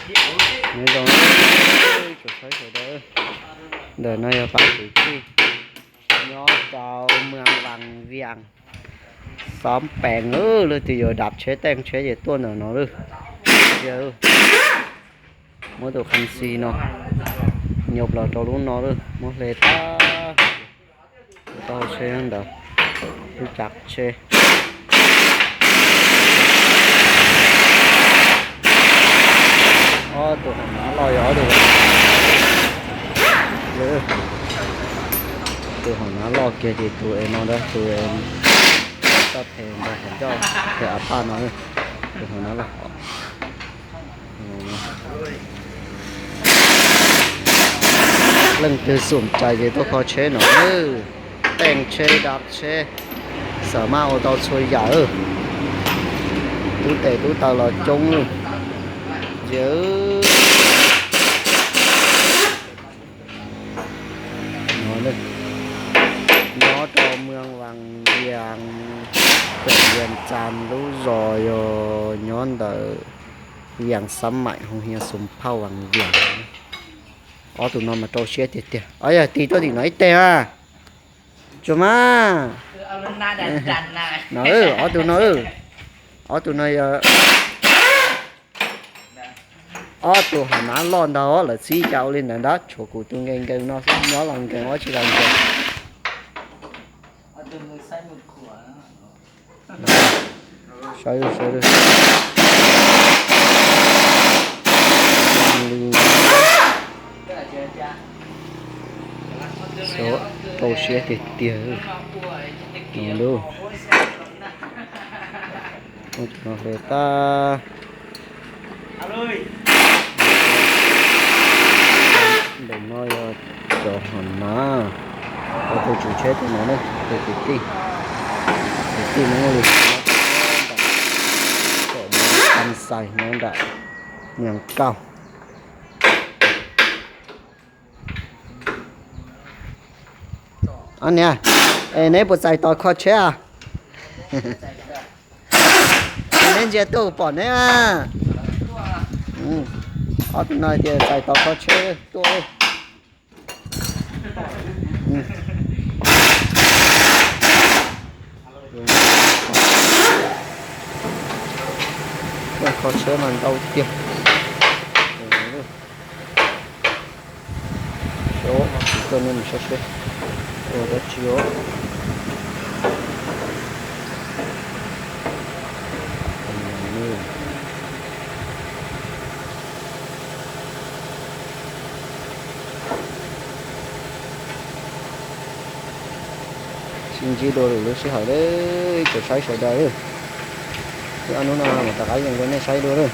Nyob zoo, tsuas saib sawv daws. Ntawm no yog pab kwv tij nyob rau Muas Vas Vias, xov pees lawm. Leej twg yuav dam tsheb teej tsheb ces tuaj ntawm no lawm. Muab tus kham xi no nyuj los rau lub no lawm, muab hle tag. Tau tsheb ntawd, lub cav tsheb. Ob tug hom nav loj yog ob tug, tus hom nav loj kiag ces tus es no ntag, tus es toj phem ntawd, hom ncauj phem av paj no, tus hom nav loj. Leej twg xum cais ces tuaj kho tsheb no, teej tsheb, dab tsheb, xam maj ua tau txhua yam. Tub tes tub taw los coob lawm. Nyob rau Muas Vas Vias, quận Vias Cham, lub zos yog nyob ntawm Vias Xab Maim, hu Hias Xum Phauj Vas Vias. Ob tug no mas rau siab tiag tiag. Ob yog tig tuaj tim no ib teg a. Tsuas mas. No, ob tug no, ob tug no yog ob tug hom nav loj ntag, lawv txib cas ua li ntawd ntag. Tshuav kuv tus nkees nkees no xwb, nyob los nkees, ua tsis los nkees. Saib, saib, rau siab tiag tiag. No lub, no hle tag. Ntawm no yog cov hom nav, cov tus tswv tsheb tus no ne, tus kwv tij, kwv tij Hmoob li, Kham Xais no nram Nyas Kauj. Niam, es neb puas txais tos kho tsheb a? Neb ntsia tuaj kuv pom neb a. Ob tug no tias txais tos kho tsheb tuaj. Kho tsheb mas ntau tiag. Tuaj nej mus saib seb ua dab tsi os. Sib ntsib dua lwm lub sij hawm, tsuas saib sawv daws. Wb ob hnub no mus rov qab yees rau nej saib dua.